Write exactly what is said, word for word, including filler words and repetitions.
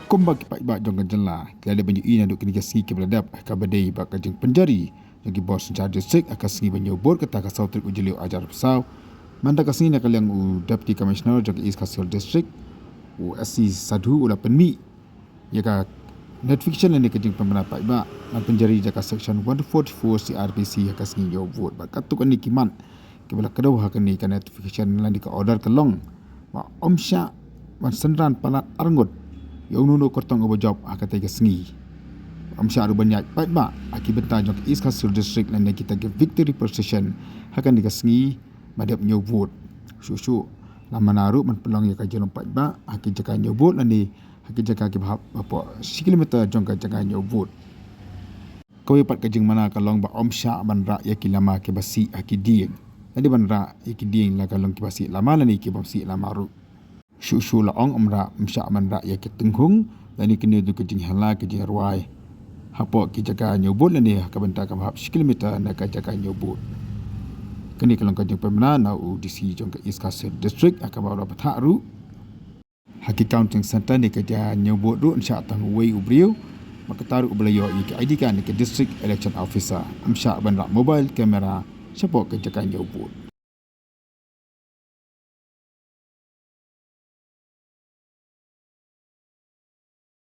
Kumba ki paidbah jong ka jylla ki la dep ban ïohi naduh kine ki sngi kiba la dep, kaba dei bad ka jingpynjari jong ki bor synshar district ha ka sngi ban ñiew vote kata ka saw tarik u Jylliew ar hajar arphew saw. Mynta ka sngi na ka liang u Deputy Commissioner jong ka East Khasi Hills District, u S C Sadhu, u la pynmih ïa ka notification lane ka jingpynbna paidbah ban pynjari da ka section one forty-four C R P C ha ka sngi ñiew vote. Bad katto katne ki mat kiba la kdew ha kane ka notification lane ka order ka long ba ym shah ban synran palat arngut ïa uno uno u kyrtong uba jop ha katei ka sngi. Ym shah ruh ban ïaid paidbah ha ki bynta jong ka East Khasi Hills District lane kita ki victory procession ha kane ka sngi ba dep ñiew vote. Shuh shuh la mana ruh ban pynlong ïa ka jinglong paidbah ha ki jaka ñiew vote lane ha ki jaka kiba hap hapoh shi kilometer jong ka jaka ñiew vote. Kawei pat ka jingmana ka long ba ym shah ban rah ïa ki lama kiba sih ha ki dieng. Lane ban rah ïa ki dieng, la ka long kiba sih lama lane ki bym sih lama ruh. Shuh shuh la ong ym rah, ym shah ban rah ïa ki tynghung lane kine ruh ki jingïalang, ki jingrwai hapoh ki jaka ñiew vote lane ha ka bynta kaba hap shi kilometer na ka jaka ñiew vote. Kane ka long ka jingpynbna na u D C jong ka East Khasi Hills District ha kaba u la bthah ruh ha ki counting centre ne ka jaka ñiew vote ruh yn shah tang uwei u briew, bad kata ruh uba la ïoh ïa ka I D card ne ka District Election Officer. Ym shah ban rah mobile camera shapoh ka jaka ñiew vote.